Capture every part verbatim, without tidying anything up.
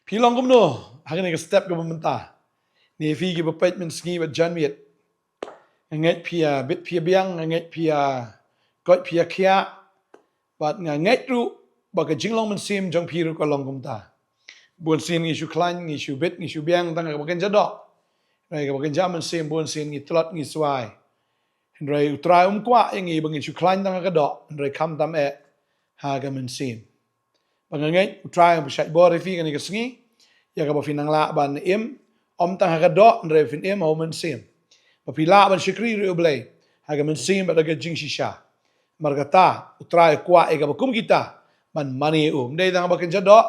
Phi long kumno ha kane ka step kaba mynta? Ne phi kiba peit mynsngi bad janmiet. Nga ngeit phi ïa bit phi ïa biang, nga ngeit phi ïa koit phi ïa khiah. Bad nga ngeit ruh ba ka jinglong mynsiem jong phi ruh ka long kumta. Bun sien ngi shu khlaiñ, ngi shu bit, ngi shu biang tang ha kaba kynja doh. Hynrei kaba kynja mynsiem bun sien ngi tlot ngi swai. Hynrei U Trai um kwah ïa ngi ba ngin shu khlaiñ tang ha ka doh, hynrei khamtam eh ha ka mynsiem. Ba nga ngeit U Trai un pynshaitbor ïa phi kane ka sngi, ïa kaba phin nang lah ban im, ym tang ha ka doh hynrei phin im ha u mynsiem. Ba phi lah ban shakri ruh ïa U Blei ha ka mynsiem bad ha ka jingshisha. Namar kata U Trai u kwah ïa kaba kum kita ban mane ïa u. Ym dei tang ba kynja doh,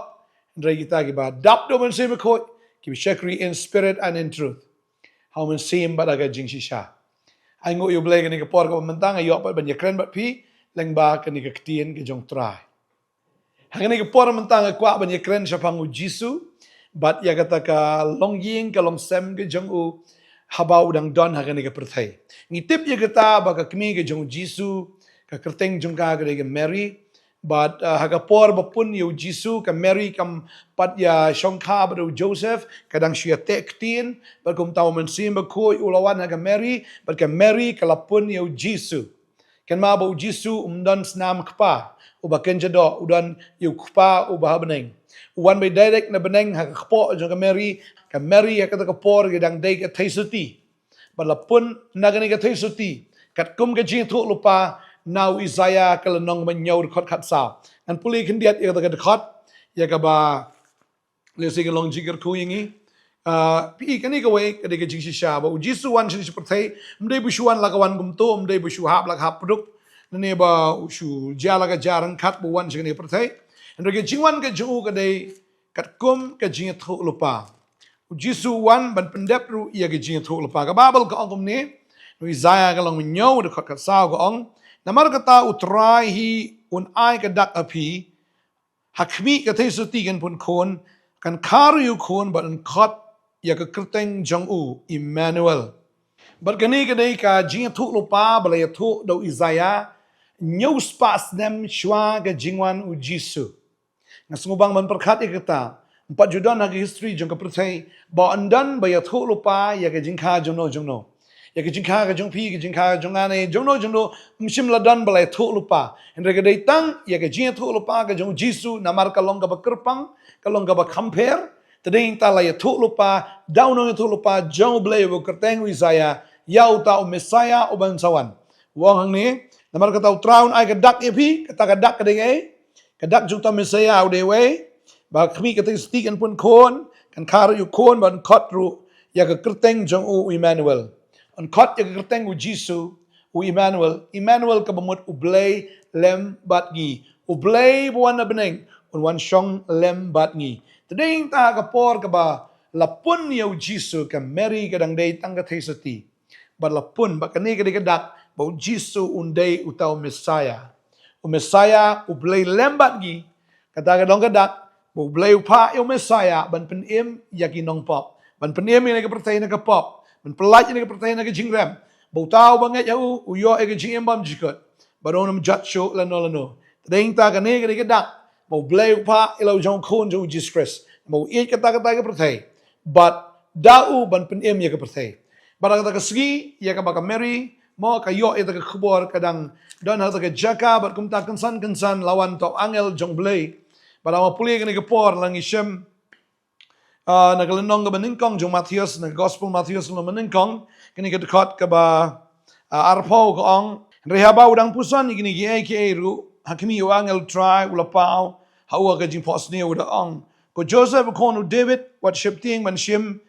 hynrei kita kiba dap da u Mynsiem Bakhuid, kiba shakri in spirit and in truth, ha u mynsiem bad ha ka jingshisha. Ai nguh ïa U Blei kane ka por kaba mynta nga ïoh pat ban ïakren bad phi lyngba kane ka ktien ka jong U Trai. Ha kane ka por mynta nga kwah ban ïakren shaphang U Jisu bad ïa kata ka longïing ka longsem ka jong u haba u dang don ha kane ka pyrthei. Ngi tip ïa kata ba ka kmie ka jong U Jisu, ka kyrteng jong ka ka dei ka Mary. Bad, uh, ha ka por ba pun ïa U Jisu, ka Mary kam pat ïa shongkha bad U Joseph, ka dang shu ïateh ktien, bad kumta U Mynsiem Bakhuid u la wan ha ka Mary, bad ka Mary ka la pun ïa U Jisu. Kynmaw ba U Jisu um don snam kpa uba kynja doh, u don ïa u Kpa uba ha bneng. U wan beit direct na bneng ha ka kpoh jong ka Mary, ka Mary ha kata ka por ka dang dei ka theisotti. Bad la pun na kane ka theisotti katkum ka jingïathuhlypa na u Isaiah ka lynnong ba hynñiew dkhot khatsaw. Ngan pule khyndiat ïa kata ka dkhot, ïa kaba lehse ka long jingkyrkhu ïa ngi. Ah, phi i kane kawei ka dei ka jingshisha ba U Jisu u wan sha kane ka pyrthei, ym dei ba u shu wan la ka wan kumto, ym dei ba u shu hap la ka hap pduk, ne ba u shu jia la ka jia ryngkat ba u wan sha kane ka pyrthei. Hynrei ka jingwan ka jong u ka dei katkum ka jingïathuhlypa. U Jisu u wan ban pyndep ruh ïa ka jingïathuhlypa. Ka Baibl ka ong kumne, na u Isaiah ka lynnong ba hynñiew dkhot khatsaw ka ong, namar kata U Trai hi un ai ka dak ha phi, ha khmih ka theisotti kan pun khun, kan kha ruh ïa u khun bad un khot ïa ka kyrteng jong u Immanuel. Bad kane ka dei ka jingïathuhlypa ba la ïathuh da u Isaiah hynñiew spah snem shuwa ka jingwan U Jisu. Nga sngewbang ban pyrkhat ïa kata, ym pat ju don ha ka history jong ka pyrthei ba yn don ba ïathuhlypa ïa ka jingkha jongno jongno. Ïa ka jingkha ka jong phi, ka jingkha ka jong nga ne jongno jongno, ym shym la don ba la ïathuhlypa. Hynrei ka dei tang ïa ka jingïathuhlypa ka jong U Jisu, namar ka long kaba kyrpang, ka long kaba kham pher. Te dei nangta la ïathuhlypa da u nongïathuhlypa jong U Blei uba kyrteng u Isaiah ïa uta u Messiah uban sa wan. U ong hangne, namar kata U Trai un ai ka dak ïa phi, kata ka dak ka dei kaei? Ka dak jong uta u Messiah u dei uei? Ba ha khmih ka theisotti kan pun khun, kan kha ruh ïa u khun bad un khot ruh ïa ka kyrteng jong u Immanuel. Un khot ïa ka kyrteng U Jisu, u Immanuel, Immanuel kaba mut U Blei lem bad ngi. U Blei ba wan na bneng un wan shong lem bad ngi. Te dei nangta ka por kaba la pun ïa U Jisu, ka Mary ka dang dei tang ka theisotti. Bad la pun, bad kane ka dei ka dak ba U Jisu un dei uta u Messiah. U Messiah, U Blei lem bad ngi. Kata ka long ka dak ba U Blei u phah ïa u Messiah ban pynim ïa ki nongpop, ban pynim ïa kane ka pyrthei na ka pop, ban pyllait ïa kane ka pyrthei na ka jingrem. Ba uta uba ngeit ha u u ïoh ïa ka jingim bymjukut, bad un ym jot shuh lano lano. Te dei nangta kane ka dei ka dak ba U Blei u phah ïa la u jong u Khun jong u Jisu Khrist, ba u ïeit katta katta ka pyrthei, bad da u ban pynim ïa ka pyrthei. Bad ha kata ka sngi ïa kaba ka Mary mo ka ïoh ïa kata ka khubor, ka dang don ha kata ka jaka, bad kumta kynsan kynsan la wan uta u angel jong U Blei. Bad haba pule kane ka por la ngi shem, ah, na ka lynnong kaba nyngkong jong u Mathaios, na ka Gospel Mathaios lynnong ba nyngkong, kane ka dkhot kaba, ah, arphew ka ong, hynrei haba u dang puson ïa kine kiei kiei ruh, ha khmih u angel U Trai u la paw ha u ka jingphohsniew u da ong, ko Joseph u khun u David, wat sheptieng ban shim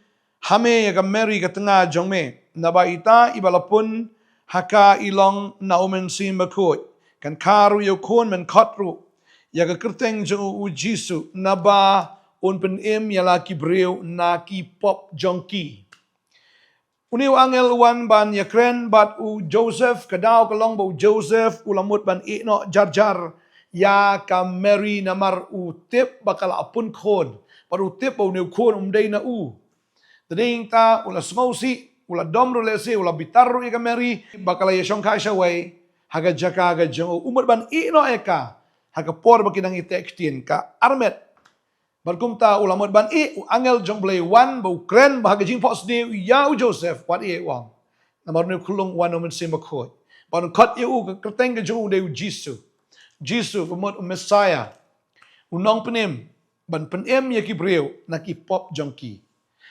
ha me ïa ka Mary ka tnga jong me, naba ita iba la pun ha ka i long na U Mynsiem Bakhuid. Kan kha ruh ïa u khun, men khot ruh ïa ka kyrteng jong u U Jisu, naba un pynim ïa la ki briew na ki pop jong ki. Une u angel u wan ban ïakren bad u Joseph, ka daw ka long ba u Joseph u la mut ban ïeh noh jar jar ïa ka Mary namar u tip ba ka la pun khun, bad u tip ba une u khun um dei na u. Te dei nangta u la sngewsih, u la dom ruh lehse, u la bitar ruh ïa ka Mary ba ka la ïashongkha shawei ha ka jaka ka jong u. U mut ban ïeh noh ïa ka ha ka por ba ki dang ïateh ktien, ka armet. Bad kumta u la mut ban ïeh, u angel jong U Blei u wan, bad u kren, bad ha ka jingphohsniew ïa u Joseph, wat ïeh u ong. Namar une u khyllung u wan na u Mynsiem Bakhuid. Bad un khot ïa u ha ka kyrteng ka jong u dei u Jisu. Jisu, ka mut u Messiah. U nongpynim, ban pynim ïa ki briew, na ki pop jong ki.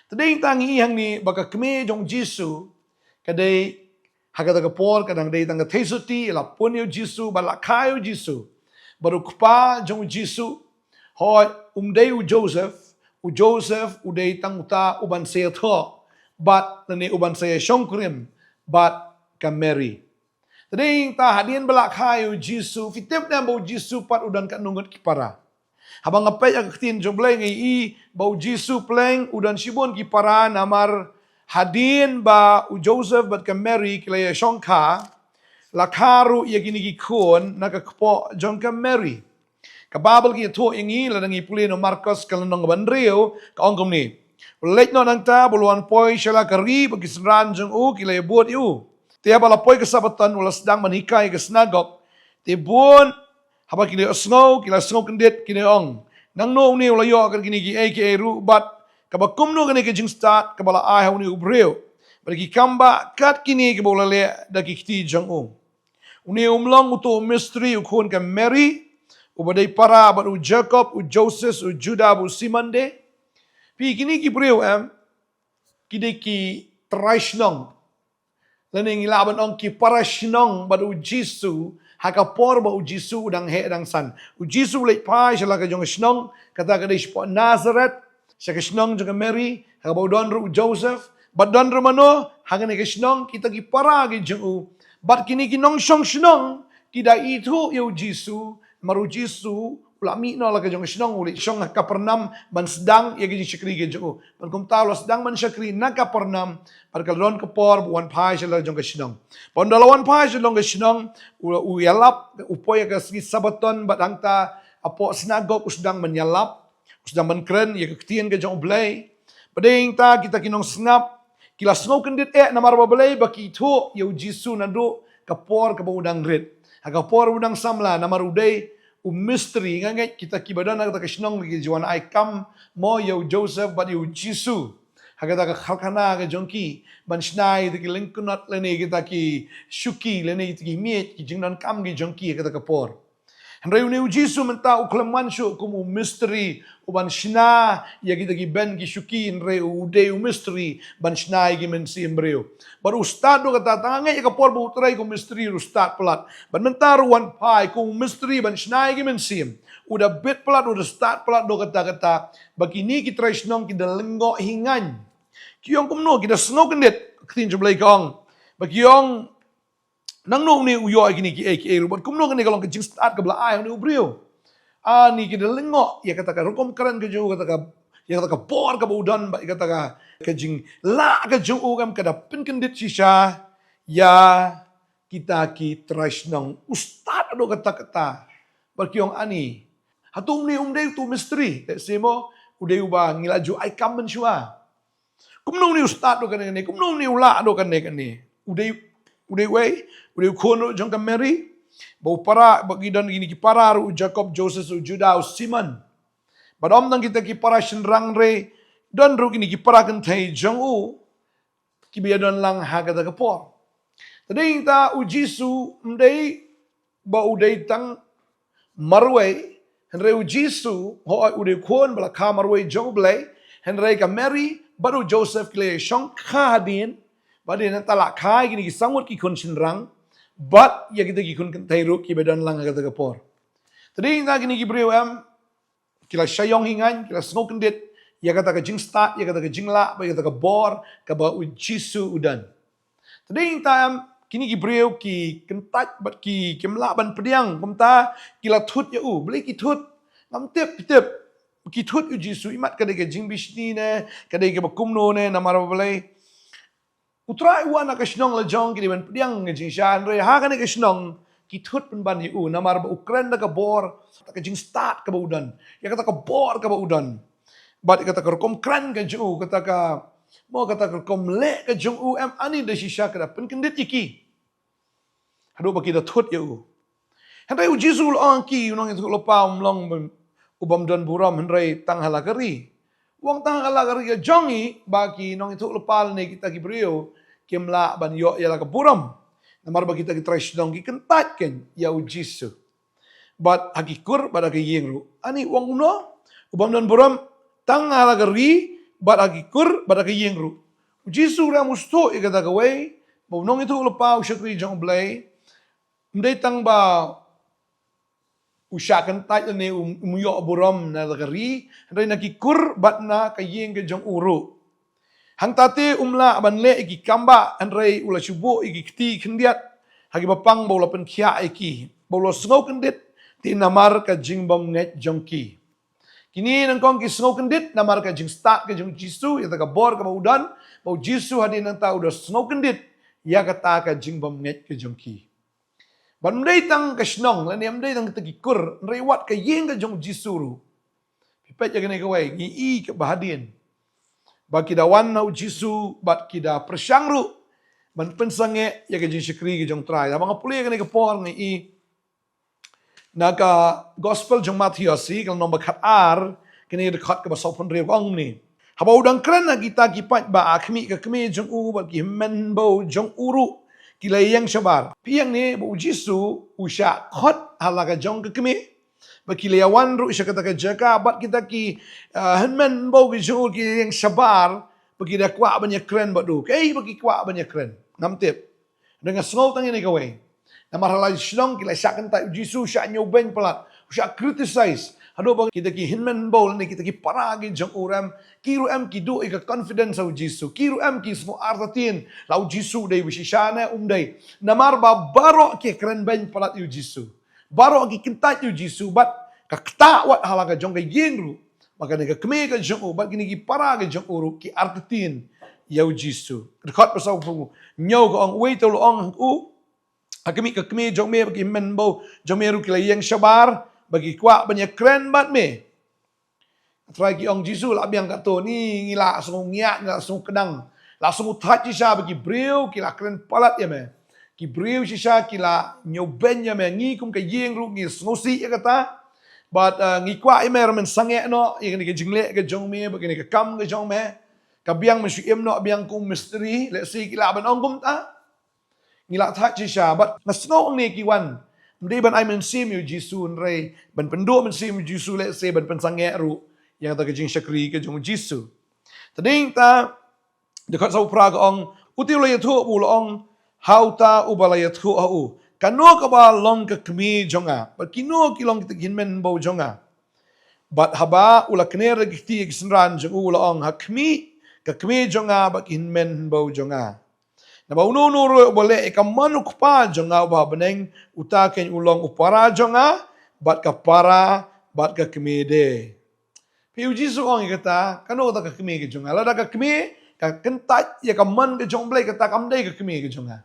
Te dei tang ngi ïohi hangne ba ka kmie jong u Jisu, ka dei ha kata ka por, ka dang dei tang ka theisotti, la pun ïa u Jisu, bad la kha ïa u Jisu. Bad u kpa jong u Jisu, hooid, um dei u Joseph, u Joseph, u dei tang uta, uban sa ïathoh, bad lane uban sa ïashongkurim, bad ka Mary. Te dei tang hadien ba la kha ïa u Jisu, phi tip ne em ba u Jisu pat u don katno ngut ki para. Haba nga peit ïa ka ktien jong U Blei nga ïohi, ba u Jisu pleng, u don shibun ki para namar hadien ba u Joseph bad ka Mary ki la ïashongkha, la kha ruh ïa kine ki khun, na ka kpoh jong ka Mary. Ka Baibl ka ïathuh ïa ngi, lada ngi pule na u Markos ka lynnong ba hynriew, ka ong kumne. U la leit noh nangta, bad u la wan poi sha la ka ri, bad ki synran jong u, ki la ïabud ïa u. Te haba la poi ka Sabbaton, u la sdang ban hikai ha ka synagog. Te bun, haba ki la sngew, ki la sngew kyndit, ki la ong. Nangno une u la ïoh kat kine kiei kiei ruh, bad kaba kumno kane ka jingstad, kaba la ai ha une u briew. Bad ki kam ba, kat kine kiba u la leh, da ki kti jong u. Une um long uto u mistri u khun ka Mary, uba dei para bad u Jakob, u Joses, u Judah, u Simon de. Phi kine ki briew em, ki dei ki trai shnong. Lane ngi lah ban ong ki para shnong bad u Jisu, ha ka por ba u Jisu u dang heh dang san. U Jisu u leit phai sha la ka jong ka shnong, kata ka dei shapoh Nazareth, sha ka shnong jong ka Mary, ha kaba u don ruh u Joseph, bad don ruh mano, ha kane ka shnong, kita ki para ki jong u. Bad kine ki nongshong shnong, ki da ithuh ïa u Jisu, namar u Jisu, u la mih noh la ka jong ka shnong, u leit shong ha Kapernaum, ban sdang ïa ka jingshakri ka jong u. Bad kumta u la sdang ban shakri na Kapernaum, bad ka la don ka por, ba u wan phai sha la ka jong ka shnong. Bad ynda la wan phai sha la ka jong ka shnong, u, u ïalap, u poi ha ka sngi Sabbaton, bad hangta, hapoh synagog u sdang ban ïalap, u sdang ban kren, ïa ka ktien ka jong U Blei. Bad dei tang kita ki nongsngap, ki la sngew kyndit eh namar ba balei ba ki ithuh, ïa u Jisu naduh, ka por kaba u dang rit. Ha ka por u dang samla namar u dei, u mistri nga ngeit kita kiba don ha kata ka shnong ki ju wan ai kam, mo ïa u Joseph bad ïa u Jisu. Ha kata ka karkhana ka jong ki, ban shna ïa kita ki lyngknot lane kita ki shuki lane kita ki miej, ki jingdonkam ki jong ki ha kata ka por. Hynrei une u Jisu mynta u khlem wan shuh kum u mistri, u ban shna, ïa kita ki ben ki shuki hynrei u dei u mistri, ban shna ïa ki mynsiem briew. Bad u stad haduh katta, tang nga ngeit ïa ka por ba u trei kum u mistri u stad palat. Bad mynta ruh u wan phai kum u mistri ban shna ïa ki mynsiem. U da bit palat, u da stad palat haduh katta katta. Ba kine ki trai shnong ki da lyngngoh hi ngan. Ki ong kumno, ki da sngew kyndit, ka ktien jong U Blei ka ong. Ba ki ong, nangno une u ïoh ïa kine kiei kiei ruh, bad kumno kane ka long ka jingstad kaba la ai ha une u briew. Ani ki da lyngngoh, ïa kata ka rukom kren ka jong u, kata ka, ïa kata ka bor kaba u don, bad ïa kata ka, ka jinglah ka jong u kam ka da pynkyndit shisha, ïa kita ki trai shnong u stad haduh katta katta. Bad ki ong ani. Hato une um dei uto u mistri, te simo, u dei uba ngi la ju ai kam mynshuwa. Kumno une u stad haduh kane kane, kumno une u lah haduh kane kane. U dei, u dei uei, u dei u khun ruh jong ka Mary. Bad u para, bad ki don kine ki para ruh u Jakob, Joses, u Judah, u Simon. Bad ym tang kita ki para shynrang hynrei, don ruh kine ki para kynthei jong u, kiba ïadon lang ha kata ka por. Te dei tang u Jisu, ym dei, ba u dei tang marwei, hynrei u Jisu, hooid u dei u khun ba la kha marwei jong U Blei, hynrei ka Mary, bad u Joseph ki la ïashongkha hadien, bad hadien nangta la kha ïa kine ki saw ngut ki khun shynrang, bad ïa kita ki khun kynthei ruh kiba don lang ha kata ka por. Te dei tang kine ki briew em, ki la shah ïong hi ngan, ki la sngew kyndit, ïa kata ka jingstad, ïa kata ka jinglah, bad ïa kata ka bor, kaba u Jisu u don. Te dei tang em, kine ki briew ki kyntait bad ki, kim lah ban pdiang, kumta ki la thut ïa u, balei ki thut, ngam tip, tip, ki thut ïa u Jisu, imat ka dei ka jingbishni ne, ka dei kaba kumno ne, namar ba balei. U Trai u wan ha ka shnong la jong ki dei ban pdiang ka jingshisha, hynrei ha kane ka shnong, ki thut pynban ïa u, namar ba u kren da ka bor, kata ka jingstad kaba u don, ïa kata ka bor kaba u don. Bad ïa kata ka rukom kren ka jong u, kata ka, mo kata ka rukom leh ka jong u em ani da shisha ka da pynkyndit ïa ki. Haduh ba ki da thut ïa u. Hynrei u Jisu u la ong ki, u nongïathuhlypa um long, u bym don burom hynrei tang ha la ka ri. U ong tang ha la ka ri ka jong ngi ba ki nongïathuhlypa lane kita ki briew kim lah ban ïoh ïa la ka burom. Namar ba kita ki trai shnong ki kyntait kein ïa u Jisu. Bad ha ki kur bad ha ka ïing ruh. Ani u ong kumno? U bym don burom tang ha la ka ri bad ha ki kur bad ha ka ïing ruh. U Jisu ruh u sngewthuh ïa kata kawei ba u nongïathuhlypa, u shakri jong U Blei, ym dei tang ba u shah kyntait lane um, um ïoh burom na la ka ri, hynrei na ki kur bad na ka ïing ka jong u ruh. Hangta te um lah ban leh ïa ki kam bah, hynrei u la shu buh ïa ki kti khyndiat ha kiba pang ba u la pynkhiah ïa ki, ba u la sngewkyndit te namar ka jingbymngeit jong ki. Kine nyngkong ki sngewkyndit namar ka jingstad ka jong u Jisu, ïa kata ka bor kaba u don, ba u Jisu hadien nangta u da sngewkyndit ïa kata ka jingbymngeit ka jong ki. Bad ym dei tang ka shnong lane ym dei tang kita ki kur, hynrei wat ka ïing ka jong u Jisu ruh. Phi peit ïa kane kawei, ngi i kaba hadien ba ki da wan na u Jisu bad ki da pyrshang ruh ban pynsangeh ïa ka jingshakri ka jong u Trai. Haba nga pule ïa kane ka por nga i na ka Gospel jong u Mathaios, ka lynnong ba khatar, kane ka dkhot kaba sawphew hynriew ka ong kumne: Haba u dang kren ha kita ki paidbah, ha khmih ka kmie jong u bad ki hynmen hynbew jong u ruh ki la ïeng shabar. Phi ïeng ne ba u Jisu u shah khot ha la ka jong ka kmie, ba ki la ïawan ruh sha kata ka jaka, bad kita ki, ah, hynmen hynbew ki jong u ki la ïeng shabar, ba ki da kwah ban ïakren bad u. Kaei ba ki kwah ban ïakren? Ngam tip. Hynrei nga sngew tang ïa kane kawei. Namar ha la shnong ki la shah kyntait, u Jisu u shah ñiewbeiñ palat, u shah criticize. Haduh ba kita ki hynmen hynbew lane kita ki para ki jong u ruh em, ki ruh em ki duh ïa ka confidence ha u Jisu. Ki ruh em ki sngew artatien la u Jisu u dei uba shisha ne um dei. Namar ba baroh ki kren beiñ palat ïa u Jisu. Baroh ki kyntait ïa u Jisu bad ka ktah wat ha la ka jong ka ïing ruh. Bad kane ka kmie ka jong u bad kine ki para ki jong u ruh ki artatien ïa u Jisu. Dkhot ba sawphew hynñiew ka ong: Uwei te u la ong ha u, ha khmih ka kmie jong me bad ki hynmen hynbew jong me ruh ki la ïeng shabar, ba ki kwah ban ïakren bad me. Trai, ki ong, Jisu, la biang katto, ngi, ngi la sngew ngiah, ngi la sngew kdang, la sngew thait shisha ba ki briew ki la kren palat ïa me. Ki briew shisha ki la ñiewbeiñ ïa me. Ngi kum ka ïing ruh ngi sngewsih ïa kata. Bad, eh, ngi kwah ïa me ruh men sangeh noh ïa kane ka jingleh ka jong me bad kane ka kam ka jong me. Ka biang men shu im noh biang kum mistri, lehse ki lah ban ong kumta. Ngi la thait shisha bad nga sngew hangne ki wan, ym dei ban ai mynsiem ïa u Jisu hynrei ban pynduh mynsiem ïa u Jisu, lehse ban pynsangeh ruh ïa kata ka jingshakri ka jong u Jisu. Te dei ta, dkhot sawphew phra ka ong: Uta u la ïathuh bad u la ong ha uta uba la ïathuh ha u, Kano kaba long ka kmie jong nga bad kino ki long kita ki hynmen hynbew jong nga? Bad haba u la kner da ki kti ïa ki synran jong u, u la ong: Ha khmih ka kmie jong nga bad ki hynmen hynbew jong nga. Naba uno uno ruh uba leh ïa ka mon u Kpa jong nga uba ha bneng, uta keiñ u long u para jong nga, bad ka para bad ka kmie de. Phi, u Jisu u ong ïa kata, kano kata ka kmie ka jong nga? Lada ka kmie ka kyntait ïa ka mon ka jong U Blei, kata kam dei ka kmie ka jong nga.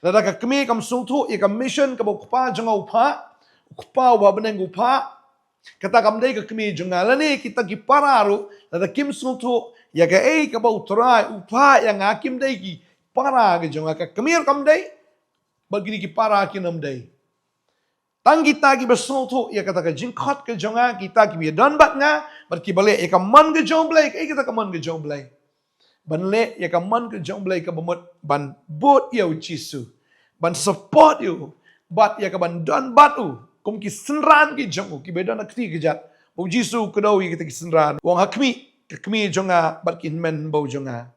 Lada ka kmie kam sngewthuh ïa ka mission kaba u Kpa jong nga u phah, u Kpa uba ha bneng u phah, kata kam dei ka kmie jong nga. Lane kita ki para ruh, lada kim sngewthuh ïa kaei kaba u Trai u phah ïa nga, kim dei ki para ki jong nga. Ka kmie ruh kam dei, bad kine ki para kin ym dei. Tang kita kiba sngewthuh ïa kata ka jingkhot ka jong nga, kita kiba ïadon bad nga, bad kiba leh ïa ka mon ka jong U Blei. Kaei kata ka mon ka jong U Blei? Ban leh ïa ka mon ka jong U Blei kaba mut ban bud ïa u Jisu, ban support ïa u, bad ïa ka ban don bad u kum ki synran ki jong u, kiba don ha kti kjat. U Jisu u kdew ïa kita ki synran, u ong: Ha khmih ka kmie jong nga bad ki hynmen hynbew jong nga.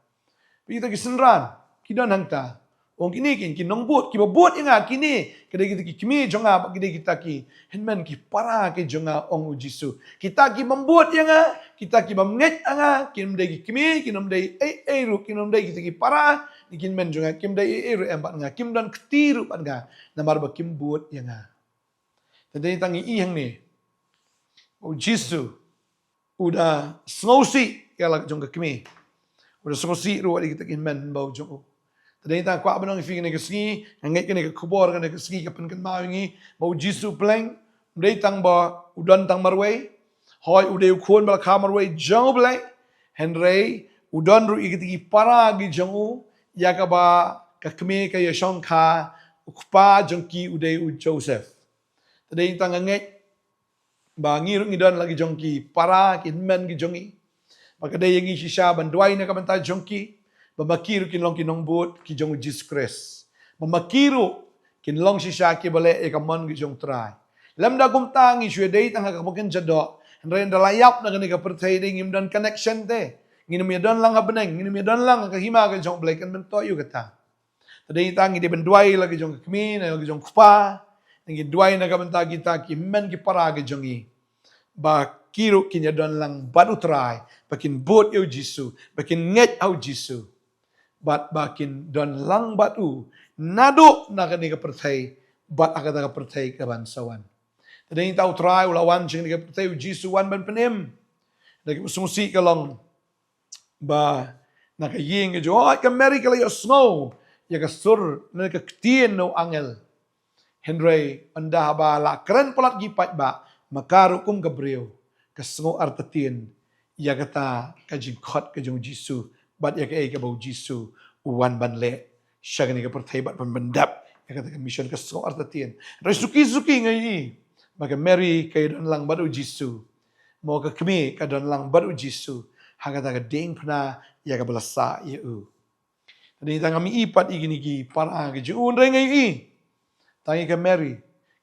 Phi, kita ki synran ki don hangta. U ong kine ki, ki nongbud, kiba bud ïa nga, kine ki dei kita ki kmie jong nga bad ki dei kita ki hynmen, ki para ki jong nga, ong u Jisu. Kita ki bym bud ïa nga, kita ki bym ngeit ha nga, kin ym dei ki kmie, kin ym dei ei ei ruh, kin ym dei kita ki para, ki hynmen jong nga, kim dei ei ei ruh em bad nga, kim don kti ruh bad nga, namar ba kim bud ïa nga. Te dei tang ngi i hangne, u Jisu u da sngewsih ïa la ka jong ka kmie. U da sngewsih ruh ïa kita ki hynmen hynbew jong u. Te dei tang kwah ban ong ïa phi kane ka sngi, nga ngeit kane ka khubor, kane ka sngi ka pynkynmaw ïa ngi ba u Jisu Blei ym dei tang ba u don tang marwei. Hooid, u dei u Khun ba la kha marwei jong U Blei, hynrei u don ruh ïa kita ki para ki jong u, ïa kaba ka kmie ka ïashongkha, u kpa jong ki u dei u Joseph. Te dei tang nga ngeit ba ngi ruh ngi don la ki jong ki para, ki hynmen ki jong ngi, ba ka dei ïa ngi shisha ban duwai na ka bynta jong ki, ba ma ki ruh kin long ki nongbud ki jong u Jisu Khrist, ba ma ki ruh kin long shisha kiba leh ïa ka mon ki jong u Trai. Lymda kumta ngi shu dei tang ha kaba kynja doh, hynrei ynda la ïap na kane ka pyrthei dei ngim don connection te. Ngim ïadon lang ha bneng, ngim ïadon lang ha ka hima ka jong u Blei, kan myntoi ïa kata. Te dei tang ngi dei ban duwai la ki jong ka kmie, na la ki jong u kpa, ngi duwai na ka bynta kita ki hynmen ki para ki jong ngi, ba ki ruh kin ïadon lang bad u Trai, ba kin bud ïa u Jisu, ba kin ngeit ha u Jisu, bad ba kin don lang bad u naduh na kane ka pyrthei bad ha kata ka pyrthei kaban sa wan. Te dei tang u Trai u la wan sha kane ka pyrthei, u Jisu u wan ban pynim. Da kiba sngewsih ka long ba na ka ïing ka jong ka Mary ka la ïohsngew ïa ka sur ne ka ktien na u angel. Hynrei ynda haba la kren palat ki paidbah, ma ka ruh kum ka briew ka sngew artatien ïa kata ka jingkhot ka jong u Jisu bad ïa kaei kaba u Jisu u wan ban leh sha kane ka pyrthei bad ban pyndep ïa kata ka mission, ka sngew artatien. Hynrei suki suki ngi ïohi ba ka Mary ka ïadon lang bad u Jisu. Mo, ka kmie ka don lang bad u Jisu ha kata ka diengphna ïa kaba la sah ïa u. Te dei tang ngam ïohi pat ïa kine ki para ki jong u, hynrei ngi ïohi tang ïa ka Mary.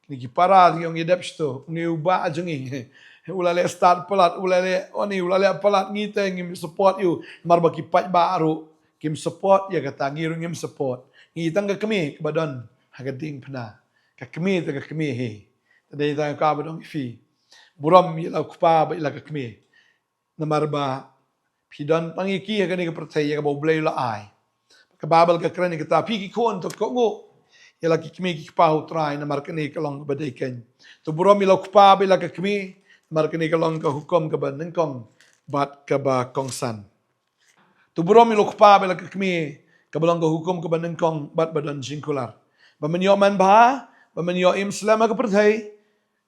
Kine ki para ki ong ïa dep shto, une u bah jong ngi u la leh stad palat, u la leh, oni, u la leh palat, ngi te ngim support ïa u. Namar ba ki paidbah ruh kim support ïa kata, ngi ruh ngim support. Ngi tang ka kmie kaba don ha ka diengphna. Ka kmie te ka kmie hi. Te dei tang ka ba dang ïa phi, burom ïa la u kpa bad ïa la ka kmie. Namar ba phi don tang ïa ki ha kane ka pyrthei ïa kaba u Blei u la ai. Ka Baibl ka kren ïa kata, phi ki khun to kohnguh ïa la ki kmie ki kpa ha u Trai, namar kane ka long kaba dei kein. To burom ïa la u kpa bad ïa la ka kmie, namar kane ka long ka hukum kaba nyngkong bad kaba kongsan. To burom ïa la u kpa bad ïa la ka kmie, kaba long ka hukum kaba nyngkong bad ba don jingkular. Ba men ïoh man bha, ba men ïoh im slem ha ka pyrthei.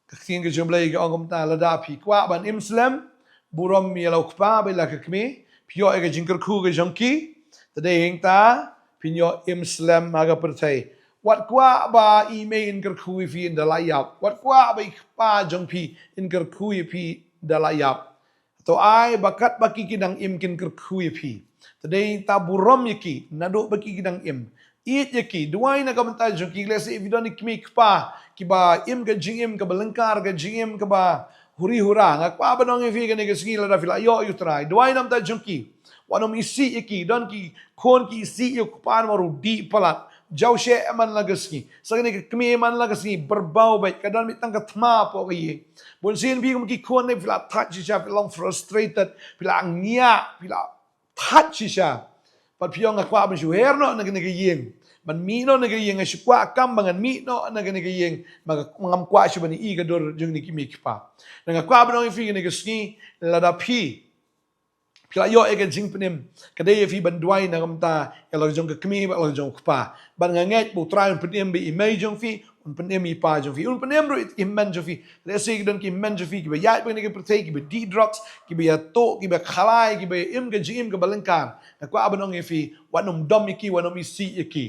Ka ktien ka jong u Blei ka ong kumta, lada phi kwah ban im slem, burom ïa la u kpa bad ïa la ka kmie. Phi ïoh ïa ka jingkyrkhu ka jong ki, te dei hangta phin ïoh im slem ha ka pyrthei. Wat kwah ba i mei in kyrkhu ïa phi ynda la ïap. Wat kwah ba i kpa jong phi in kyrkhu ïa phi ynda la ïap. To ai ba katba ki ki dang im kin kyrkhu ïa phi. Te dei ta burom ïa ki naduh ba ki ki dang im. Ïeit ïa ki, duwai na ka bynta jong ki. Lehse phi don ki kmie ki kpa kiba im ka jingim kaba lyngkar, ka jingim kaba huri hura. Nga kwah ban ong ïa phi kane ka sngi, lada phi la ïoh ïa u Trai, duwai na ka bynta jong ki. Wat nym isih ïa ki. Don ki khun ki isih ïa u kpa namar u dih palat. Jaw sheh man la ka sngi. Sa kane ka kmie man la ka sngi byrbaw beit, ka don beit tang ka thma hapoh ka ïing. Bun sien phi kum ki khun ne phi la thait shisha, phi long frustrated, phi la ngiah, phi la thait shisha. Bad phi ong, nga kwah ban shu her noh na kane ka ïing, ban mih noh na ka ïing, nga shu kwah kam ba ngan mih noh na kane ka ïing, ba nga, ngam kwah shuh ban ïohi ka dur jong kine ki kmie ki kpa. Te nga kwah ban ong ïa phi kane ka sngi, lada phi phi la ïoh ïa ka jingpynim, ka dei ïa phi ban duwai na ka bynta ïa la jong ka kmie bad la jong u kpa. Bad nga ngeit ba u Trai un pynim bad i mei jong phi, un pynim i pa jong phi, un pynim ruh i hynmen jong phi. Lehse ki don ki hynmen jong phi kiba ïaid bad kane ka pyrthei, kiba dih drugs, kiba ïathuh, kiba khalai, kiba im ka jingim kaba lyngkar. Nga kwah ban ong ïa phi, wat nym dom ïa ki, wat nym isih ïa ki.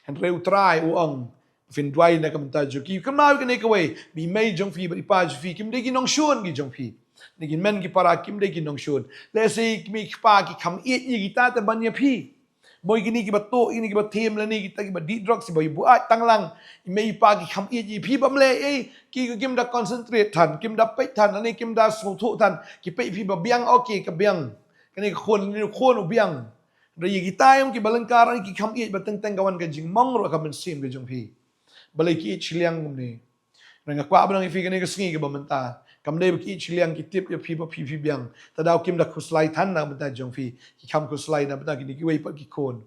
Hynrei u Trai u ong, phin duwai na ka bynta jong ki. Kynmaw ïa kane kawei, ba i mei jong phi bad i pa jong phi kim dei ki nongshun ki jong phi. Dei ki hynmen ki para, kim dei ki nongshun. Lehse ki kmie ki kpa ki kham ïeit ïa kita te ban ïa phi. Mo ïa kine kiba tuh, ïa kine kiba them lane kita kiba dih drugs, kiba ïa buaid tang lang. I mei i pa ki kham ïeit ïa phi, bym leh ei, ki, kim da concentrate than, kim da peit than, lane kim da sngewthuh than. Ki peit phi ba biang, okay, ka biang. Kane ka khun, kane ka khun u biang. Hynrei ïa kita ïa kiba lyngkar, ki kham ïeit, ba teng teng ka wan ka jingmong ruh ha ka mynsiem ka jong phi. Balei ki ïeit shiliang kumne? Hynrei nga kwah ban ong ïa phi kane ka sngi kaba mynta, kam dei ba ki ïeit shiliang, ki tip ïa phi ba phi, phi biang. Te daw kim da khuslai than na ka bynta jong phi, ki kham khuslai na ka bynta kine kiwei pat ki khun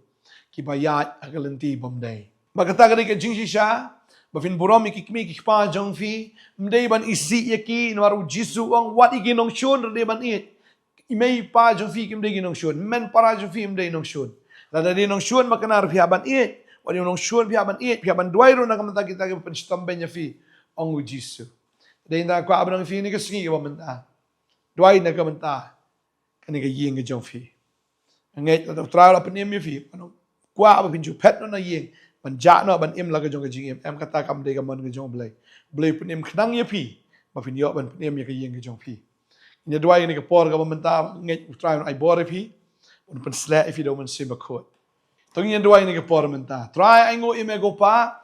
kiba ïaid ha ka lynti bym dei. Bad kata ka dei ka jingshisha ba phin burom ïa ki kmie ki kpa jong phi. Ym dei ban isih ïa ki, namar u Jisu u ong, wat ïa ki nongshun ruh dei ban ïeit. I mei i pa jong phi kim dei ki nongshun, hynmen para jong phi kim dei nongshun. Lada dei nongshun, ma kane ruh phi hap ban ïeit. Wat ïa u nongshun phi hap ban ïeit, phi hap ban duwai ruh na ka bynta kita kiba pynshitom bein ïa phi, ong u Jisu. Te dei ynda kwah ban ong ïa phi kane ka sngi kaba mynta, duwai na ka bynta kane ka ïing ka jong phi. Nga ngeit lada u Trai u la pynim ïa phi, ban kwah ba phin shu phet noh na ïing, ban jah noh ban im la ka jong ka jingim. Em kata kam dei ka mon ka jong u Blei. U Blei u pynim khnang ïa phi, ba phin ïoh ban pynim ïa ka ïing ka jong phi. Ngin ïa duwai ïa kane ka por kaba mynta, ngeit U Trai un ai bor ïa phi, un pynshlur ïa phi da U Mynsiem Bakhuid. To ngin ïa duwai ïa kane ka por mynta. Trai, ainguh ïa me ko Pa,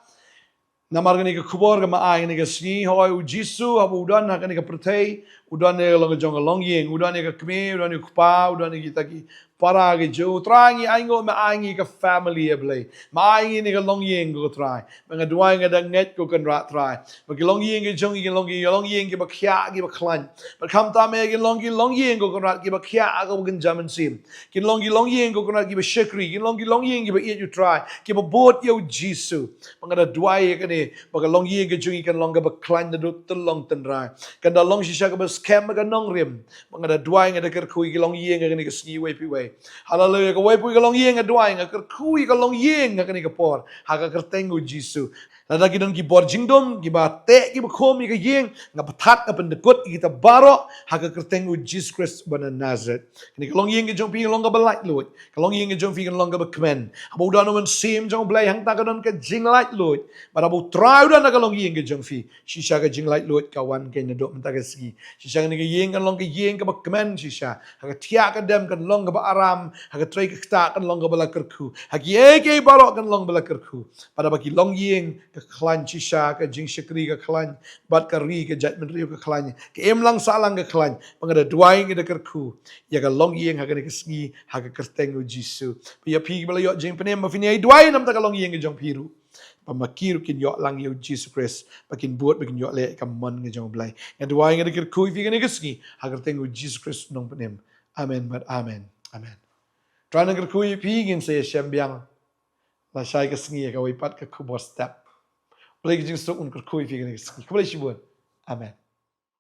namar kane ka khubor kaba me ai ha kane ka sngi, hooid U Jisu, haba u don ha kane ka pyrthei, u don ïa ka long ka jong ka longïing, u don ïa ka kmie, u don ïa u kpa, u don ïa kita ki para ki jong u. Trai, ngi ainguh me ai ngi ka family, ïa Blei. Me ai ngi kane ka longïing, ko Trai. Ba nga duwai, nga da ngeit, ko Kynrad Trai, ba ki longïing ki jong ngi kin long ki longïing kiba khiah, kiba khlaiñ. Bad khamtam eh kin long ki longïing, ko Kynrad, kiba khiah ha ka kaba kynja mynsiem. Kin long ki longïing, ko Kynrad, kiba shakri. Kin long ki longïing kiba ïeit ïa U Trai, kiba bud ïa U Jisu. Ba nga da duwai ïa kane, ba ka longïing ka jong ngi kan long kaba khlaiñ naduh tyllong tynrai. Kan da long shisha kaba skhem ha ka nongrim. Ba nga da duwai, nga da kyrkhu ïa ki longïing ha kane ka sngi, uwei pa uwei. Haleluia, kawei pa kawei ka longïing nga duwai, nga kyrkhu ïa ka longïing ha kane ka por, ha ka kyrteng U Jisu. Lada ki don ki bor jingdum, kiba teh, kiba khum ïa ka ïing, nga pynthat, nga pyndkut ïa kita baroh ha ka kyrteng U Jisu Khrist uba na Nasareth. Kane ka longïing ka jong phi kan long kaba laitluid. Ka longïing ka jong phi kan long kaba kmen. Haba u don U Mynsiem jong U Blei, hangta ka don ka jinglaitluid. Bad haba U Trai u don ha ka longïing ka jong phi, shisha ka jinglaitluid ka wan kein naduh mynta ka sngi. Shisha kane ka ïing kan long ka ïing kaba kmen shisha. Ha ka thiah ka dem kan long kaba aram, ha ka trei ka ktah kan long kaba la kyrkhu, ha kiei kiei baroh kan long ba la kyrkhu. Bad haba ki longïing ka khlaiñ shisha, ka jingshakri ka khlaiñ, bad ka ri, ka jaitbynriew ka khlaiñ, ka imlang sahlang ka khlaiñ, ba nga da duwai, nga da kyrkhu ïa ka longïing ha kane ka sngi ha ka kyrteng U Jisu. Bad ïa phi kiba la ïoh jingpynim, ba phin ïa duwai namar ka longïing ka jong phi ruh, ba ma ki ruh kin ïoh lang ïa U Jisu Khrist, ba kin bud, ba kin ïoh leh ïa ka mon ka jong U Blei. Nga duwai, nga da kyrkhu ïa phi kane ka sngi ha ka kyrteng U Jisu Khrist U Nongpynim. Amen bad amen. Amen. Trai un kyrkhu ïa phi, ngin sa ïashem biang lashai ka sngi ha kawei pat ka khubor step. Blei ka jingsuk un kyrkhu ïa phi kane ka sngi. Khublei shibun. Amen.